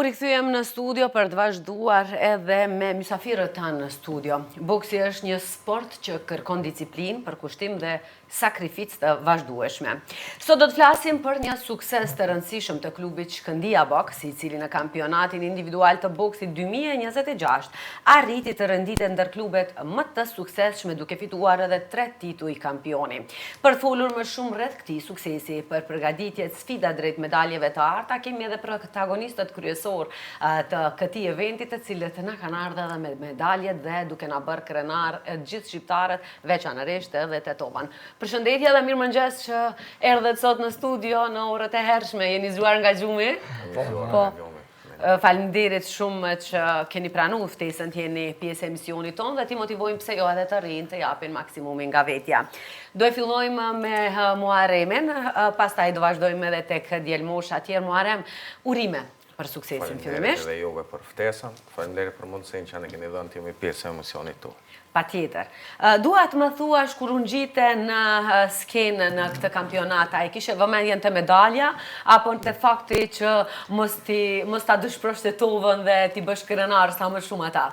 U rikthyem në studio për të vazhduar edhe me mysafirët tanë në studio. Boksi është një sport që kërkon disiplinë, përkushtim dhe sakrificë të vazhdueshme. Sot do të flasim për një sukses të rëndësishëm të klubit Shkëndija Boks, i cili në kampionatin individual të boksit 2026 arriti të renditet ndër klubet më të suksesshme duke fituar edhe tre tituj kampioni. Për të folur më shumë rreth këtij suksesi, për përgatitjet, sfidat drejt medaljeve të arta, kemi edhe protagonistët kryesorë të këtij eventi, të cilët na kanë ardhur edhe me medaljet dhe duke na bërë krenar gjithë shqiptarët, veçanërisht edhe Tetovën. Përshëndetje dhe mirëmëngjes që erdhët sot në studio në orët e hershme. Jeni zgjuar nga gjumi? Po. po. Faleminderit shumë që keni pranu ftesën të jeni pjesë e emisionit tonë dhe t'i motivojmë pse jo edhe të rinjtë të japin maksimumin nga vetja. Do e fillojmë me Muaremin, pastaj do vazhdojmë edhe tek djelmosha tjerë. Muarem, urime për suksesin fillimisht. Faleminderit edhe juve për ftesën, faleminderit për mundësinë që na keni dhënë të jemi pjesë e emisionit tuaj. Patjetër. Dua të më thuash kur u ngjite në skenë në këtë kampionat, a e kishe vëmendjen te medalja apo te fakti që mos t'i mos ta dëshprosh Tetovën dhe t'i bësh krenar sa më shumë ata?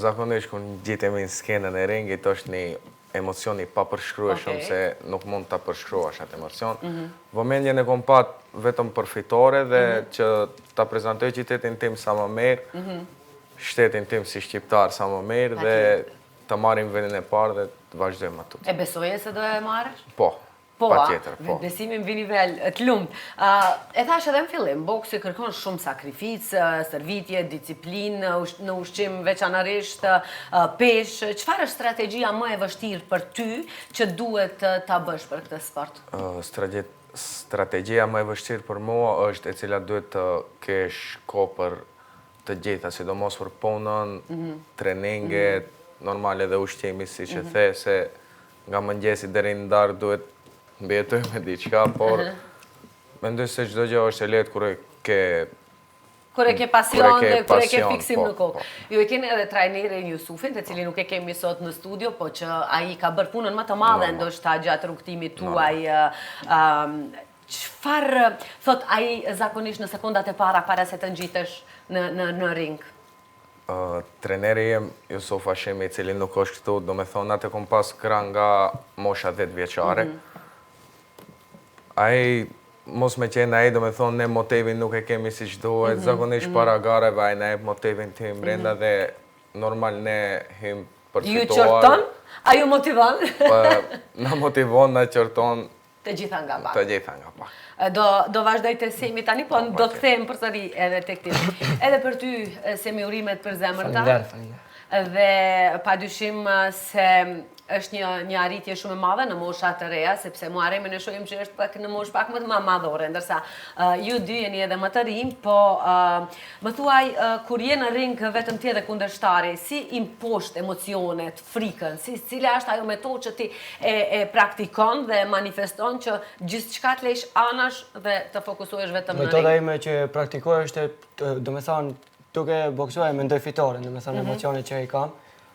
Zakonisht kur ngjitemi në skenën e ringit është një emocion i papërshkrueshëm se nuk mund ta përshkruash atë emocion. Mhm. Vëmendjen e kom pat vetëm për fitore dhe mhm. që ta prezantoj qytetin tim sa më mirë, mhm. shtetin tim si shqiptar sa më mirë dhe të marrim vendin e parë dhe të vazhdojmë më tutje. E besoje se do e marrësh? Po. Po, patjetër, po. Besimi mbi nivel, të lumtë. E thashë edhe në fillim, boksi kërkon shumë sakrificë, stërvitje, disiplinë, në ushqim veçanërisht, peshë. Çfarë është strategjia më e vështirë për ty që duhet ta bësh për këtë sport? Strategjia më e vështirë për mua është e cila duhet të kesh kohë për të gjitha, sidomos për punën, mhm. treninget, mhm. normal edhe ushqimi, siç e mhm. the, se nga mëngjesi deri në darkë duhet mbijetoj me diçka, por mendoj se çdo gjë është e lehtë kur e ke Kur e ke pasion dhe kur e ke fiksim po, në kokë. Po. Ju e keni edhe trajnerin Jusufin, të cilin nuk e kemi sot në studio, po që ai ka bërë punën më të madhe ndoshta gjatë rrugëtimit tuaj. Çfarë thotë ai zakonisht në sekondat e para para se të ngjitesh në në në ring? Trajneri jem Jusuf Hashimi, i cili nuk është këtu, domethonë atë e kom pas krah nga mosha 10 vjeçare. Mm -hmm. Ai mos me qenë ai, domethonë ne motivin nuk e kemi siç duhet, mm -hmm. zakonisht mm -hmm. para garave ai na jep motivin të hym brenda mm -hmm. dhe normal ne hym për fituar. Ju qorton? A ju motivon? Po, na motivon, na qorton, Të gjitha nga pak. Të gjitha nga pak. Do, do vazhdoj te Semi tani, po do të kthehem përsëri edhe tek ti. Edhe për ty, Semi, urimet e përzemërta. Faleminderit, faleminderit. Dhe pa dyshim se është një, një arritje shumë e madhe në mosha të reja, sepse Muaremin e shohim që është pak në moshë pak më të ma madhore, ndërsa uh, ju dy jeni edhe më të rinj, po uh, më thuaj, uh, kur je në ring vetëm ti edhe kundërshtari, si i mposht emocionet, frikën, si cila është ajo metodë që ti e, e praktikon dhe e manifeston që gjithçka të lësh anash dhe të fokusohesh vetëm në ring. Metoda ime që praktikoj është, do me thonë, duke boksuar e mendoj fitoren, do me thonë mm -hmm. emocionet që i kam.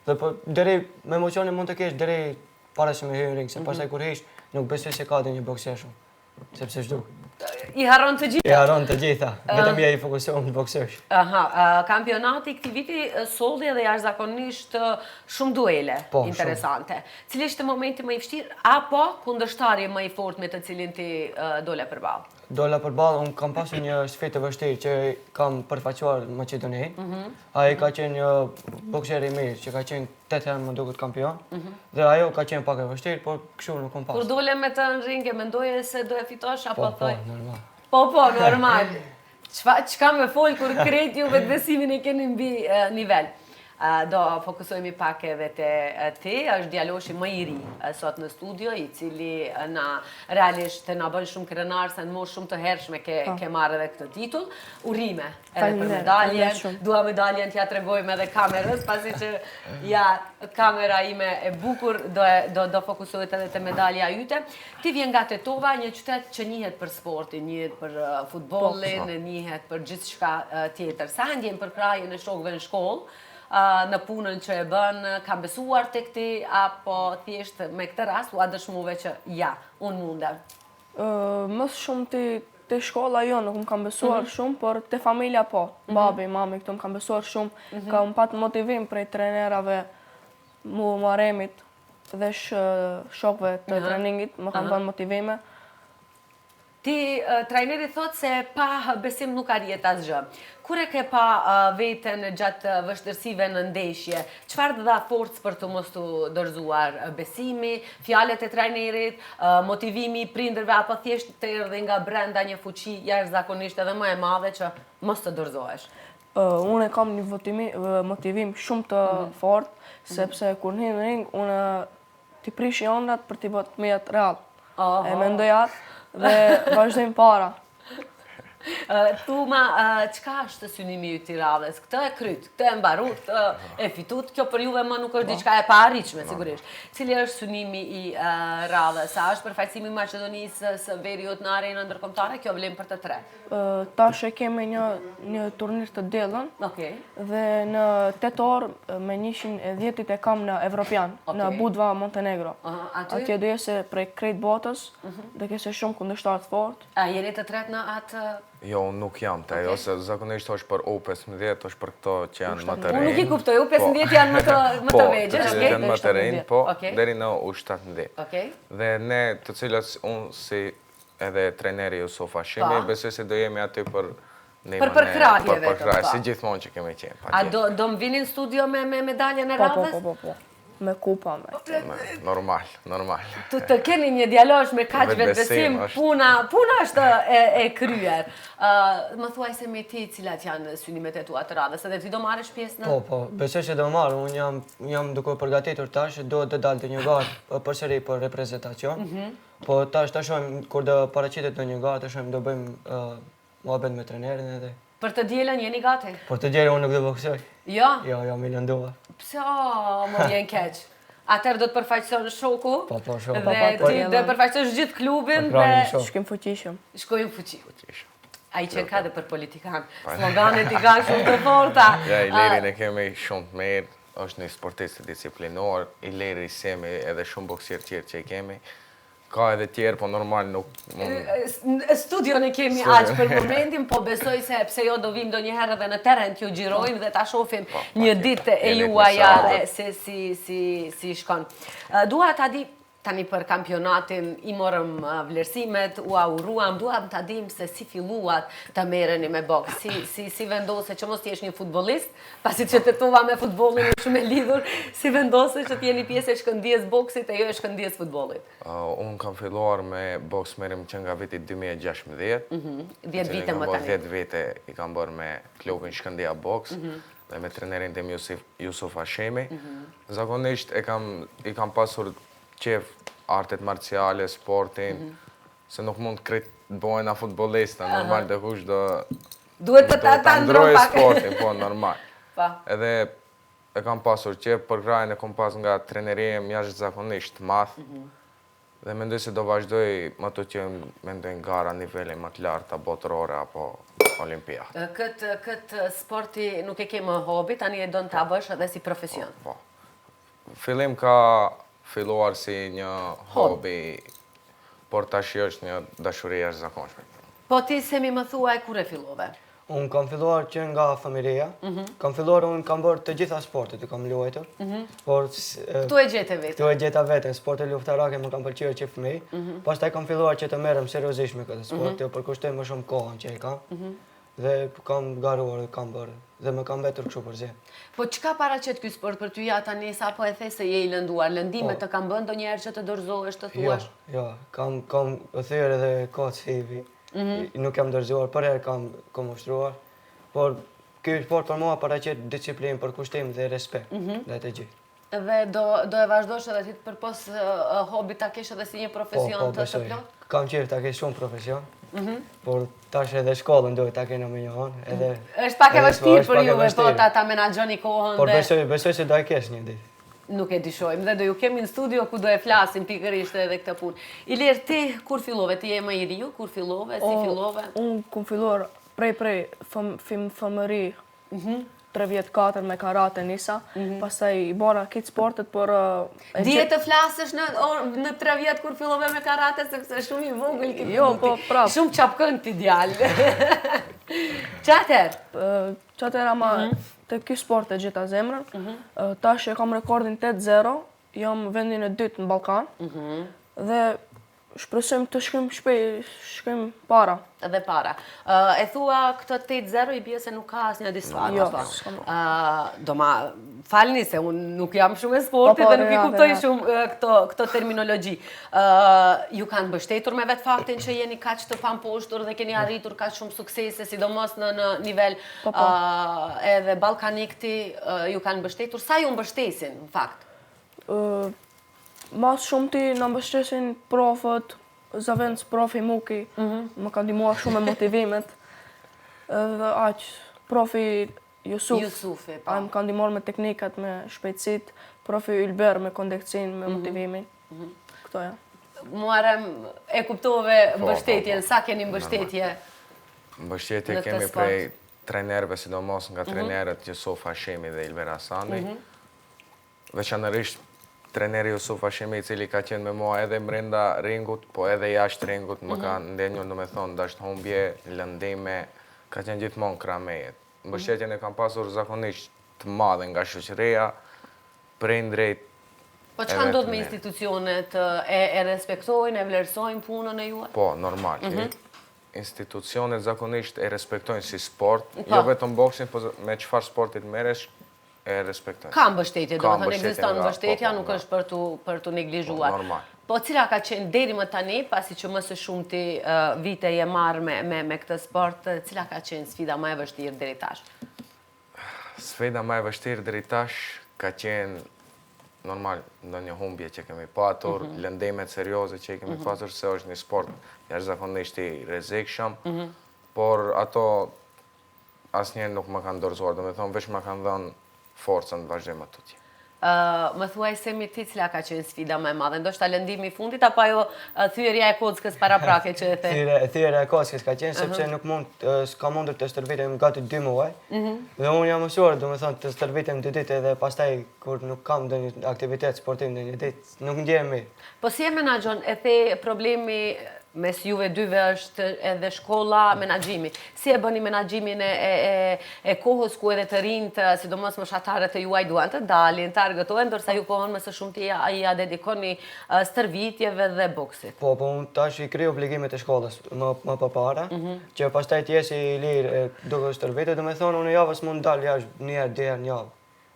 Dhe po, deri me emocione mund të kesh deri para se me hy në ring, se mm -hmm. pastaj kur hish, nuk besoj se ka dhe një bokser shumë. Sepse zhduk. I harron të gjitha. I harron të gjitha. Vetëm je i fokusuar në boksuar. Aha, kampionati i këtij viti solli edhe jashtëzakonisht shumë duele po, interesante. Cili ishte momenti më i vështirë apo kundërshtari më i fortë me të cilin ti dole përballë? Dola përballë, unë kam pasur një sfidë të vështirë që kam përfaqësuar Maqedoninë. Mm Ai ka qenë një bokser i mirë, që ka qenë 8 herë më duket kampion. Mhm. Dhe ajo ka qenë pak e vështirë, por kështu nuk kam pas. Kur dole me të në ring, e mendoje se do e fitosh apo po, po, thoj? Po, po, po, normal. Çka çka me fol kur krejt ju vetëbesimin e keni mbi nivel. Do fokusohemi pak edhe te ti, është djaloshi më i ri sot në studio, i cili na realisht na bën shumë krenar se në moshë shumë të hershme ke po. ke marrë edhe këtë titull. Urime edhe për medaljen. Dua medaljen t'ja tregojmë edhe kamerës, pasi që ja kamera ime e bukur do do do fokusohet edhe te medalja yte. Ti vjen nga Tetova, një qytet që njihet për sportin, njihet për uh, futbollin, po. njihet për gjithçka uh, tjetër. Sa e ndjen përkrahjen e shokëve në shkollë? Uh, në punën që e bën, kanë besuar tek ti apo thjesht me këtë rast ua dëshmove që ja, unë mundem. Më së shumti Te shkolla jo, nuk më kanë besuar mhm. shumë, por te familja po. Mhm. Babi, mami, këto më kanë besuar shumë. Mhm. Kam pat motivim prej trenerave mu Maremit dhe shokëve të treningit, më kanë dhënë motivime. Ti, trajneri thotë se pa besim nuk arrihet asgjë. Kur e ke pa veten gjatë vështirësive në ndeshje, çfarë të dha forcë për të mos t'u dorëzuar? Besimi, fjalët e trajnerit, motivimi i prindërve apo thjesht të erdhi nga brenda një fuqi jashtëzakonisht edhe më e madhe që mos të dorëzohesh? Unë e kam një motivim shumë të mhm. fortë, mhm. sepse kur hi në ring, unë t'i prishi ëndrrat për t'i bërë të miat real. E mendoj atë dhe vazhdojmë para. Thuma, çka është synimi yt i radhës? Këtë e kryt, këtë e mbarut, këtë e fitut, kjo për juve më nuk është po. diçka e paarritshme, sigurisht. Cili është synimi i radhës? A është përfaqësimi i Maqedonisë së Veriut në arenën ndërkombëtare? Kjo vlen për të tre. Tash e kemi një, një turnir të dielën dhe në tetor me njëshin e dhjetit e kam në Evropian, në Budva, Montenegro. Atje do jese prej krejt botës, mhm. do kese shumë kundërshtarë të fort. A jeni të tretë në atë? Jo, unë nuk jam te ajo, se zakonisht është për U15, është për këto që janë më të rinj. Unë nuk i kuptoj, U15 po. janë më të, më të po, vegjël, okej? Po, janë më të rinj, po, deri në U17. Dhe ne të cilët unë si Edhe trajneri Jusuf Hashimi, besoj se do jemi aty për Për përkrahje vetëm, po. Për si gjithmonë që kemi qenë. A do, do më vini në studio me, me medaljen e po, po, radhës? Po, po, po, po. Me kupa, me. Normal, normal. Të, të keni një djalosh me kaq vetëbesim, puna, puna është e, e kryer. Uh, më thuaj Semi ti cilat janë synimet e tua të radhës, edhe ti do marrësh pjesë në... Po, po, besoj se do marrë, unë jam, jam duke përgatitur tash, do të dalë te një garë përsëri për reprezentacion. Mm -hmm. Po tash ta shohim kur do paraqitet në një garë, të shohim do bëjmë muhabet me trenerin edhe. Për të dielën jeni gati? Për të dielën unë nuk do boksoj. Jo? Jo, jam i lënduar. Pse, o, më vjen keq. Atëherë do të përfaqëson shoku. Po, po, shoku. Dhe po, ti do përfaqësosh gjithë klubin po, dhe shkojmë fuqishëm. Shkojmë fuqishëm. Ai që ka dhe për politikan. Sloganet i ka shumë të forta. Ja, Ilerin e kemi shumë të mirë. Është një sportist i disiplinuar, Ileri, Semi edhe shumë boksierë tjerë që i kemi. Ka edhe tjerë, po normal nuk mund... Studion e kemi aq për momentin, po besoj se pse jo do vim ndonjëherë edhe në terren t'ju xhirojmë dhe ta shofim po, një ditë e juaja se si, si, si shkon. Dua ta di, Tani për kampionatin i morëm vlerësimet, ua uruam, duam ta dimë se si filluat të merreni me boks, si, si, si vendose që mos të jesh një futbollist, pasi që Tetova me futbollin është shumë e lidhur, si vendose që të jeni pjesë e Shkëndijës boksit e jo e Shkëndijës futbollit? Uh, unë kam filluar me boks merrem që nga viti 2016. Mm -hmm. 10 vite më tani. 10 vite i kam bërë me klubin Shkëndija Boks. Mm -hmm. dhe me trenerin tim Jusuf, Jusuf Hashimi. Mm -hmm. Zakonisht e kam, i kam pasur qef artet marciale, sportin, mm -hmm. se nuk mund krejt të bojna futbolista, normal dikush do... Duhet të ta, ta ndrojë pak. sportin, po, normal. Pa. Po. Edhe e kam pasur qef, përkrahjen e kam pas nga treneri im jashtëzakonisht të madh, mm -hmm. Dhe mendoj se do vazhdoj më tutje mendoj në gara nivele më të larta botërore apo olimpiade. Këtë këtë sporti nuk e ke më hobi, tani e don ta bësh edhe si profesion. Po. po. Fillim ka filluar si një hobi, por tash është një dashuri e jashtëzakonshme. Po ti Semi më thuaj kur e fillove? Unë kam filluar që nga fëmijëria. Mhm. Kam filluar, unë kam bërë të gjitha sportet, i kam luajtur. Mhm. Por Këtu e gjete veten. Këtu e gjeta veten, sporte luftarake më kanë pëlqyer që fëmijë. Mhm. Pastaj kam filluar që të merrem seriozisht me këtë sport, të përkushtoj më shumë kohën që e kam. Dhe kam garuar dhe kam bërë dhe më ka mbetur kështu për zemër. Po çka paraqet ky sport për ty ja tani sapo e the se je i lënduar, lëndimet po. të kanë bërë ndonjëherë që të dorëzohesh të jo, thuash? Jo, jo, kam kam thyer edhe kocë hivi. Mhm. Nuk jam dorëzuar, përherë kam, kam ushtruar, por ky sport për mua paraqet disiplinë, përkushtim dhe respekt mm ndaj të gjithë. Dhe do, do e vazhdosh edhe ti përpos uh, hobi ta kesh edhe si një profesion po, po, të të plotë? Kam qejf ta kesh shumë profesion, mm -hmm. por tash edhe shkollën duhet ta kena me një anë, edhe... është pak e vështirë për juve, po ta, ta menaxhoni kohën por dhe... Por besoj, besoj se do e kesh një ditë. Nuk e dyshojmë dhe do ju kemi në studio ku do e flasim pikërisht edhe këtë punë. Ilir, ti kur fillove, ti je më i riu, kur fillove, si fillove? Unë kum filluar prej prej fëm, fëm, fëmëri mhm. 3 vjet 4 me karate nisa, mhm. pastaj i bona krejt sportet, por... Dije të flasësh në, në 3 vjet kur fillove me karate, sepse shumë i vogël këtë Jo, po prap. Shumë çapkën ti djalë. Qatëherë? Qatëherë ama mhm. te ky sport e gjeta zemrën. Mhm. Tash e kam rekordin 8-0, jam vendin e dytë në Ballkan. Dhe Shpresojmë të shkojmë shpejt, shkojmë para. Dhe para. E thua këtë 8-0 i bie se nuk ka asnjë disfatë. Jo, s'kam. Do ma falni se unë nuk jam shumë e sportit po, po, dhe nuk i kuptoj shumë këto, këto terminologji. Ju kanë mbështetur me vetë faktin që jeni kaq të pamposhtur dhe keni arritur kaq shumë suksese, sidomos në, në nivel po, po. edhe ballkanik ti, ju kanë mbështetur. Sa ju mbështesin, në fakt? Ma së shumti na mbështesin profët, zavendës profi Muki, mhm. më ka ndihmuar shumë me motivimet. Edhe aq profi Jusuf, Jusufi, po. Ai më ka ndihmuar me teknikat, me shpejtësitë, profi Ylber me kondicinë, me mhm. motivimin. Mhm. Këto janë. Muharrem, e kuptove po, po, mbështetjen, po. sa keni mbështetje? Mbështetje kemi prej trajnerëve, sidomos nga trajnerët Jusuf Hashemi dhe Ylber Hasani. Veçanërisht trajneri Jusuf Hashemi i cili ka qenë me mua edhe mrenda ringut, po edhe jashtë ringut, më ka mhm. ndenjur, domethonë, ndashtë humbje, lëndime, ka qenë gjithmonë krah meje. Mbështetjen e kam pasur zakonisht të madhe nga shoqëria, prindrit, Po çka ndodh me institucionet, e, e respektojnë, e vlerësojnë punën e juaj? Po, normal. Mm Institucionet zakonisht e respektojnë si sport, po. jo vetëm boksin, po me çfarë sportit merresh, e respektojnë. Ka mbështetje, domethënë ekziston mbështetja, po, po, nuk është për t'u për t'u neglizhuar. Po, normal. Po cila ka qenë deri më tani, pasi që më së shumti vite je marrë me me me këtë sport, cila ka qenë sfida më e vështirë deri tash? Sfida më e vështirë deri tash ka qenë normal ndonjë humbje që kemi patur, mm -hmm. lëndimet serioze që i kemi mm -hmm. patur, se është një sport jashtëzakonisht i rrezikshëm, mm -hmm. por ato Asnjëherë nuk më kanë dorëzuar, domethonë veç më kanë dhënë forcën të vazhdoj më tutje. Më thuaj Semi ti cila ka qenë sfida më e madhe, ndoshta lëndimi i fundit apo ajo thyerja e kockës paraprake që e the? Thyerja e kockës ka qenë sepse nuk mund s'kam mundur të stërvitem gati 2 muaj. Mhm. Dhe unë jam mësuar, domethonë të stërvitem dy ditë edhe pastaj kur nuk kam ndonjë aktivitet sportiv ndonjë ditë, nuk ndjehem mirë. Po si e menaxhon, e the problemi mes juve dyve është edhe shkolla, menaxhimi. Si e bëni menaxhimin e, e, e, e kohës ku edhe të rinjtë, sidomos moshatarët e juaj duan të dalin, të argëtohen, ndërsa ju kohën më së shumti ja, ia dedikoni stërvitjeve dhe boksit. Po, po, unë tash i kryj obligimet e shkollës më, më përpara, mm -hmm. që pastaj të jes i lirë duke stërvitur, domethonë unë javës mund dal jashtë një herë, dy herë në javë.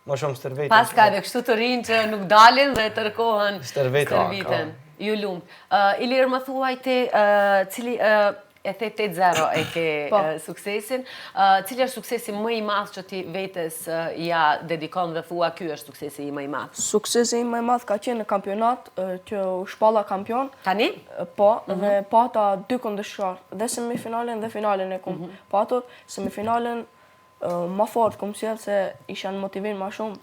Më shumë stërviten. Paska edhe kështu të rinj që nuk dalin dhe tërë kohën stërviten. Ju lumtë. Ilir, më thuaj ti, cili e the 8-0 e ke po. suksesin, cili është suksesi më i madh që ti vetes ia dedikon dhe thua ky është suksesi më i madh? Suksesi më i madh ka qenë në kampionat që u shpalla kampion. Tani? Po, mhm. dhe pata dy kundërshtar, dhe semifinalen dhe finalen e kum mhm. patur. Semifinalen Ma fort kum sjell se isha në motivim ma shumë.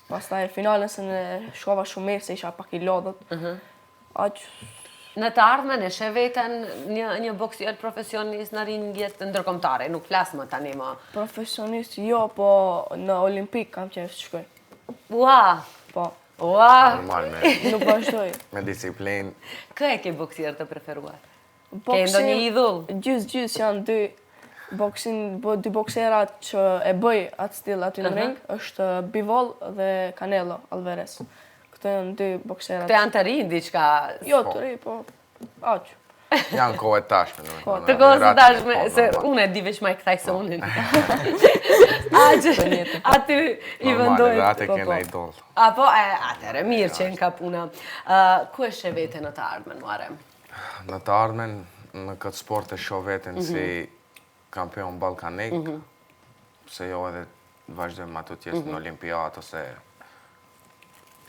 Pastaj finalen se shkova shumë mirë se isha pak i lodhët. Uh mhm. -huh. Aq Në të ardhmen e sheh veten një një boksier profesionist në ringjet ndërkombëtare, nuk flas më tani më. Profesionist jo, po në olimpik kam qejf të shkoj. Ua! Po. Ua! Normal me. Nuk vazhdoj. Me disiplinë. Kë e ke boksier të preferuar? Ke ndonjë idhull? Gjys gjys janë dy boksin, bo, dy bokserat që e bëj atë stil aty në ring, është Bivol dhe Canelo Alvarez. Këto janë dy bokserat. Këto janë të rinj diçka. Jo, të rinj, po aq. Janë kohë e tashme, në Të kohës së tashme, po, se unë e di veç Mike Tysonin. Aq, aty i vendoj. Normal, atë po, kena po. idol. Apo, e, atëherë, mirë që në ka puna. Ku e sheh veten në të ardhmen, Muharrem? Në të ardhmen, në këtë sport e shoh veten mhm. si kampion ballkanik, mhm. pse jo edhe vazhdojmë ma tutje në mhm. olimpiadë ose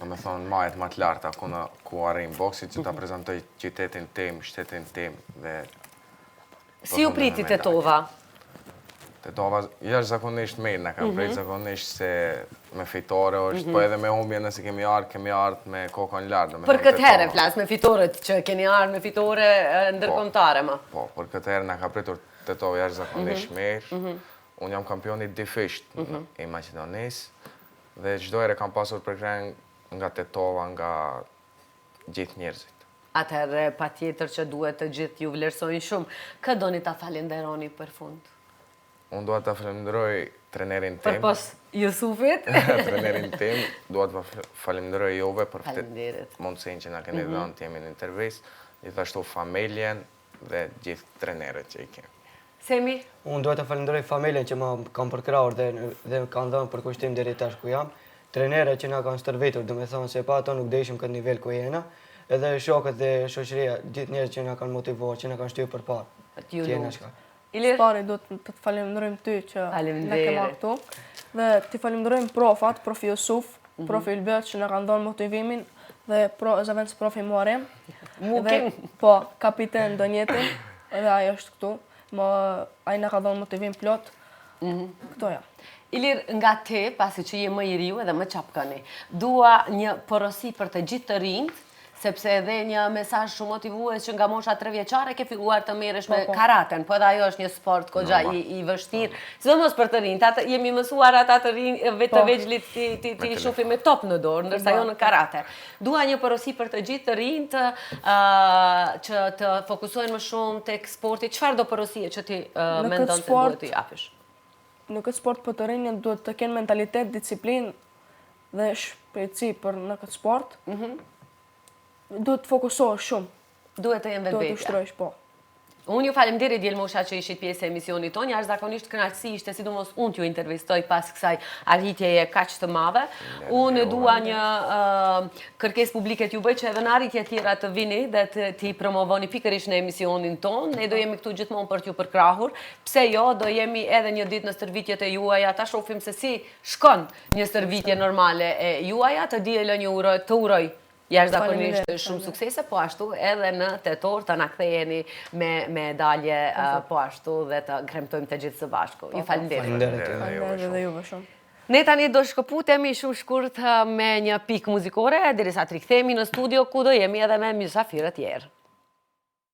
domethonë majet ma të larta ku, në, ku arrin boksi që ta prezantoj qytetin tim, shtetin tim dhe Si ju priti Tetova? Tetova, jashtëzakonisht mirë, na kanë prit mhm. zakonisht se me fitore është, po mhm. edhe me humbje nëse kemi ardhë, kemi ardhë me kokën lartë. Për këtë herë, flas, me fitoret që keni ardhë me fitore ndërkombëtare, ma? Po, për këtë herë na ka pritur Tetova jashtëzakonisht mhm. mirë. Unë jam kampion i dyfisht i Maqedonisë dhe çdo herë kam pasur përkrahje nga Tetova, nga gjithë njerëzit. Atëherë patjetër që duhet të gjithë ju vlerësojnë shumë. Kë doni ta falenderoni për fund? Unë dua ta falenderoj trenerin tim. Përpos Jusufit. Trenerin tim, dua të falenderoj juve për mundësinë që na keni dhënë të jemi në intervistë, gjithashtu familjen dhe gjithë trenerët që i kemi. Semi? Unë dua të falenderoj familjen që më kanë përkrahur dhe dhe kanë dhënë përkushtim deri tash ku jam, trenerët që na kanë stërvitur, domethënë se pa ato nuk do ishim këtë nivel ku jena, edhe shokët dhe shoqëria, gjithë njerëzit që na kanë motivuar, që na kanë shtyrë përpara. Të jena çka. Ilir? Së pari do të të falenderojmë ty që na ke marrë këtu dhe t'i falenderojmë profat, profi Jusuf, profi Ylber që na kanë dhënë motivimin dhe pro zëvendës profi Muharrem. Mukin. Po, kapiten Donjetin, edhe ai është këtu. Më ai na ka dhënë motivim plot. Mhm. Këto janë. Ilir, nga ti, pasi që je më i riu edhe më çapkëni, dua një porosi për të gjithë të rinjtë, sepse edhe një mesazh shumë motivues që nga mosha 3 vjeçare ke filluar të merresh me po, po. karaten, po edhe ajo është një sport goxha i, i vështirë, sidomos për të rinjtë, ata jemi mësuar ata të rinj vetë të po. vegjlit t'i t'i t'i shohim me top në dorë, ndërsa jo në karate. Dua një porosi për të gjithë të rinjtë që të fokusohen më shumë tek sporti, çfarëdo porosie që ti mendon se duhet të japësh? Në këtë sport për të rinjtë duhet të kenë mentalitet, disiplinë dhe shpejtësi për në këtë sport. Mm -hmm. Duhet të fokusohesh shumë. Duhet të jenë vetvetja. Duhet të ushtrojsh, po. Unë ju faleminderit djelmosha që ishit pjesë e emisionit tonë, jashtëzakonisht kënaqësi ishte sidomos unë t'ju intervistoj pas kësaj arritjeje kaq të madhe. Unë dua një kërkesë publike t'ju bëj që edhe në arritje tjera të vini dhe të t'i promovoni pikërisht në emisionin tonë. Ne do jemi këtu gjithmonë për t'ju përkrahur. Pse jo, do jemi edhe një ditë në stërvitjet e juaja, ta shohim se si shkon një stërvitje normale e juaja, të dielën ju uroj, të uroj jashtëzakonisht shumë suksese, po ashtu edhe në tetor të na ktheheni me medalje po ashtu dhe të kremtojmë të gjithë së bashku. Ju faleminderit. Faleminderit edhe juve shumë. Ne tani do shkëputemi shumë shkurt me një pikë muzikore, derisa të rikthehemi në studio ku do jemi edhe me mysafirët tjerë.